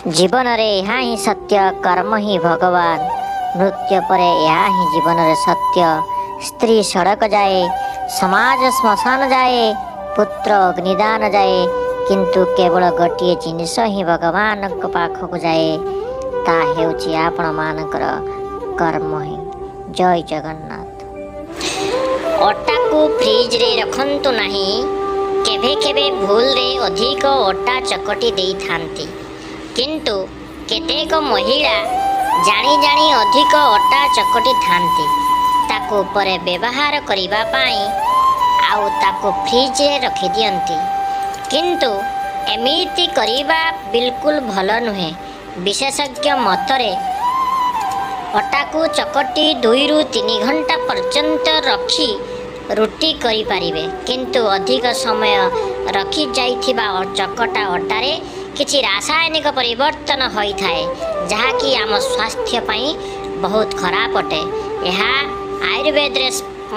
ଜୀବନରେ ଏହା ହିଁ ସତ୍ୟ, କର୍ମ ହିଁ ଭଗବାନ। ମୃତ୍ୟୁ ପରେ ଏହା ହିଁ ଜୀବନରେ ସତ୍ୟ। ସ୍ତ୍ରୀ ସଡ଼କ ଯାଏ, ସମାଜ ଶ୍ମଶାନ ଯାଏ, ପୁତ୍ର ଅଗ୍ନିଦାନ ଯାଏ, କିନ୍ତୁ କେବଳ ଗୋଟିଏ ଜିନିଷ ହିଁ ଭଗବାନଙ୍କ ପାଖକୁ ଯାଏ, ତା ହେଉଛି ଆପଣମାନଙ୍କର କର୍ମ ହିଁ। ଜୟ ଜଗନ୍ନାଥ। ଅଟାକୁ ଫ୍ରିଜରେ ରଖନ୍ତୁ ନାହିଁ। କେବେ କେବେ ଭୁଲରେ ଅଧିକ ଅଟା ଚକଟି ଦେଇଥାନ୍ତି, କିନ୍ତୁ କେତେକ ମହିଳା ଜାଣି ଜାଣି ଅଧିକ ଅଟା ଚକଟିଥାନ୍ତି ତାକୁ ପରେ ବ୍ୟବହାର କରିବା ପାଇଁ, ଆଉ ତାକୁ ଫ୍ରିଜରେ ରଖିଦିଅନ୍ତି। କିନ୍ତୁ ଏମିତି କରିବା ବିଲକୁଲ ଭଲ ନୁହେଁ। ବିଶେଷଜ୍ଞ ମତରେ ଅଟାକୁ ଚକଟି 2ରୁ 3 ଘଣ୍ଟା ପର୍ଯ୍ୟନ୍ତ ରଖି ରୁଟି କରିପାରିବେ, କିନ୍ତୁ ଅଧିକ ସମୟ ରଖିଯାଇଥିବା ଚକଟା ଅଟାରେ କିଛି ରାସାୟନିକ ପରିବର୍ତ୍ତନ ହୋଇଥାଏ, ଯାହାକି ଆମ ସ୍ୱାସ୍ଥ୍ୟ ପାଇଁ ବହୁତ ଖରାପ ଅଟେ। ଏହା ଆୟୁର୍ବେଦରେ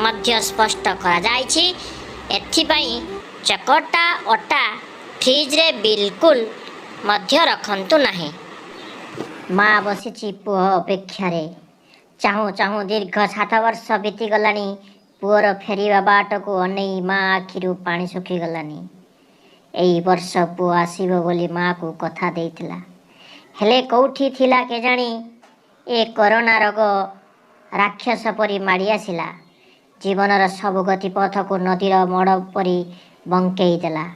ମଧ୍ୟ ସ୍ପଷ୍ଟ କରାଯାଇଛି। ଏଥିପାଇଁ ଚକଟା ଅଟା ଫ୍ରିଜରେ ବିଲକୁଲ ମଧ୍ୟ ରଖନ୍ତୁ ନାହିଁ। ମା ବସିଛି ପୁଅ ଅପେକ୍ଷାରେ। ଚାହୁଁ ଚାହୁଁ ଦୀର୍ଘ 7 ବର୍ଷ ବିତିଗଲାଣି। ପୁଅର ଫେରିବା ବାଟକୁ ଅନେଇ ମା ଆଖିରୁ ପାଣି ଶୁଖିଗଲାଣି। ଏଇ ବର୍ଷ ପୁଅ ଆସିବ ବୋଲି ମାଆକୁ କଥା ଦେଇଥିଲା। ହେଲେ କୋଉଠି ଥିଲା କେଜାଣି, ଏ କରୋନା ରୋଗ ରାକ୍ଷସ ପରି ମାଡ଼ି ଆସିଲା। ଜୀବନର ସବୁ ଗତିପଥକୁ ନଦୀର ମୋଡ଼ ପରି ବଙ୍କେଇ ଦେଲା।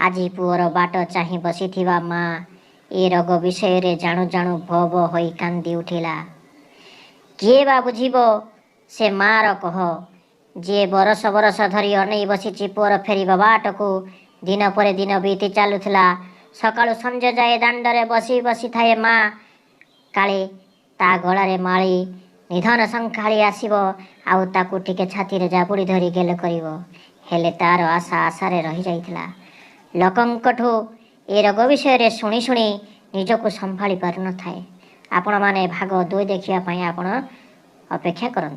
ଆଜି ପୁଅର ବାଟ ଚାହିଁ ବସିଥିବା ମା ଏ ରୋଗ ବିଷୟରେ ଜାଣୁ ଜାଣୁ ଭୋ ଭୋ ହୋଇ କାନ୍ଦି ଉଠିଲା। କିଏ ବା ବୁଝିବ ସେ ମାଆର କୋହ, ଯିଏ ବରଷ ବରଷ ଧରି ଅନେଇ ବସିଛି ପୁଅର ଫେରିବା ବାଟକୁ। ଦିନ ପରେ ଦିନ ବିତି ଚାଲୁଥିଲା। ସକାଳୁ ସଞ୍ଜ ଯାଏ ଦାଣ୍ଡରେ ବସି ବସିଥାଏ ମା, କାଳେ ତା ଗଳାରେ ମାଳି ନିଧନ ଶଙ୍ଖାଳି ଆସିବ ଆଉ ତାକୁ ଟିକେ ଛାତିରେ ଜାବୁଡ଼ି ଧରି ଗେଲ କରିବ। ହେଲେ ତାର ଆଶା ଆଶାରେ ରହିଯାଇଥିଲା। ଲୋକଙ୍କଠୁ ଏ ରୋଗ ବିଷୟରେ ଶୁଣି ଶୁଣି ନିଜକୁ ସମ୍ଭାଳି ପାରୁନଥାଏ। ଆପଣମାନେ ଭାଗ 2 ଦେଖିବା ପାଇଁ ଆପଣ ଅପେକ୍ଷା କରନ୍ତୁ।